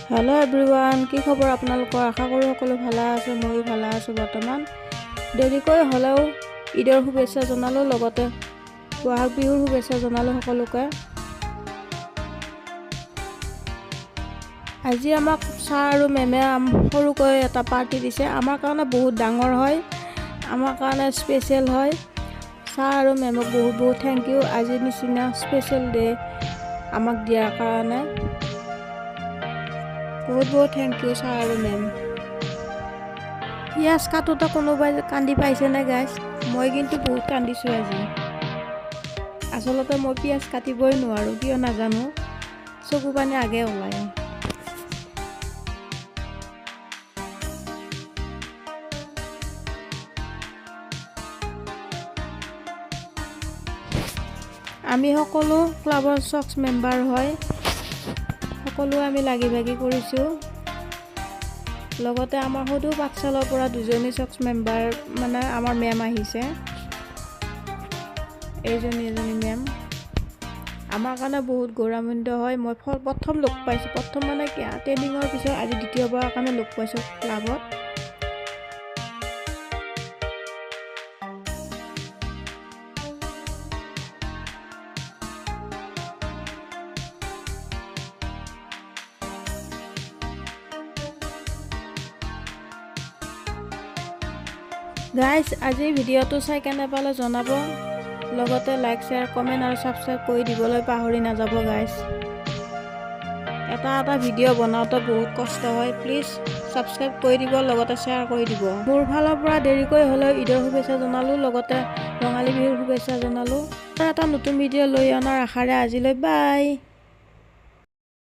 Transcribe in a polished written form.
Hello' everyone, কি খবৰ আপোনালোকৰ? আশা কৰোঁ সকলো ভালে আছে। ময়ো ভালে আছোঁ বৰ্তমান। দেৰিকৈ হ'লেও ঈদৰ শুভেচ্ছা জনালোঁ, লগতে বহাগ বিহুৰ শুভেচ্ছা জনালোঁ সকলোকে। আজি আমাক ছাৰ আৰু মেমে সৰুকৈ এটা পাৰ্টি দিছে। আমাৰ কাৰণে বহুত ডাঙৰ হয়, আমাৰ কাৰণে স্পেচিয়েল হয়। ছাৰ আৰু মেমক বহুত বহুত thank U, আজিৰ নিচিনা স্পেচিয়েল ডে আমাক দিয়াৰ কাৰণে। বহুত বহুত thank U sir আৰু মেম। পিঁয়াজ কাটোতে কোনোবাই কান্দি পাইছেনে গাইজ? মই কিন্তু বহুত কান্দিছোঁ আজি। আচলতে মই পিঁয়াজ কাটিবই নোৱাৰোঁ, কিয় নাজানো, চকু পানী আগে ওলায়। আমি সকলো ক্লাবৰ ছক্স মেম্বাৰ হয়, সকলো আমি লাগি ভাগি কৰিছোঁ। লগতে আমাৰ সদৌ পাঠশালাৰ পৰা দুজনী ছক্স মেম্বাৰ, মানে আমাৰ মেম আহিছে, এইজনী এজনী মেম। আমাৰ কাৰণে বহুত গৌৰৱান্বিত হয়। মই প্ৰথম লগ পাইছোঁ, প্ৰথম মানে কি, ট্ৰেইনিঙৰ পিছত আজি দ্বিতীয়বাৰৰ কাৰণে লগ পাইছোঁ ক্লাবত। গাইজ, আজিৰ ভিডিঅ'টো চাই কেনে পালে জনাব, লগতে লাইক, শ্বেয়াৰ, কমেণ্ট আৰু ছাবস্ক্ৰাইব কৰি দিবলৈ পাহৰি নাযাব। গাইজ, এটা এটা ভিডিঅ' বনাওঁতে বহুত কষ্ট হয়, প্লিজ ছাবস্ক্ৰাইব কৰি দিব, লগতে শ্বেয়াৰ কৰি দিব। মোৰ ফালৰ পৰা দেৰিকৈ হ'লেও ঈদৰ শুভেচ্ছা জনালোঁ, লগতে ৰঙালী বিহুৰ শুভেচ্ছা জনালোঁ। এটা নতুন ভিডিঅ' লৈ অনাৰ আশাৰে আজিলৈ বাই।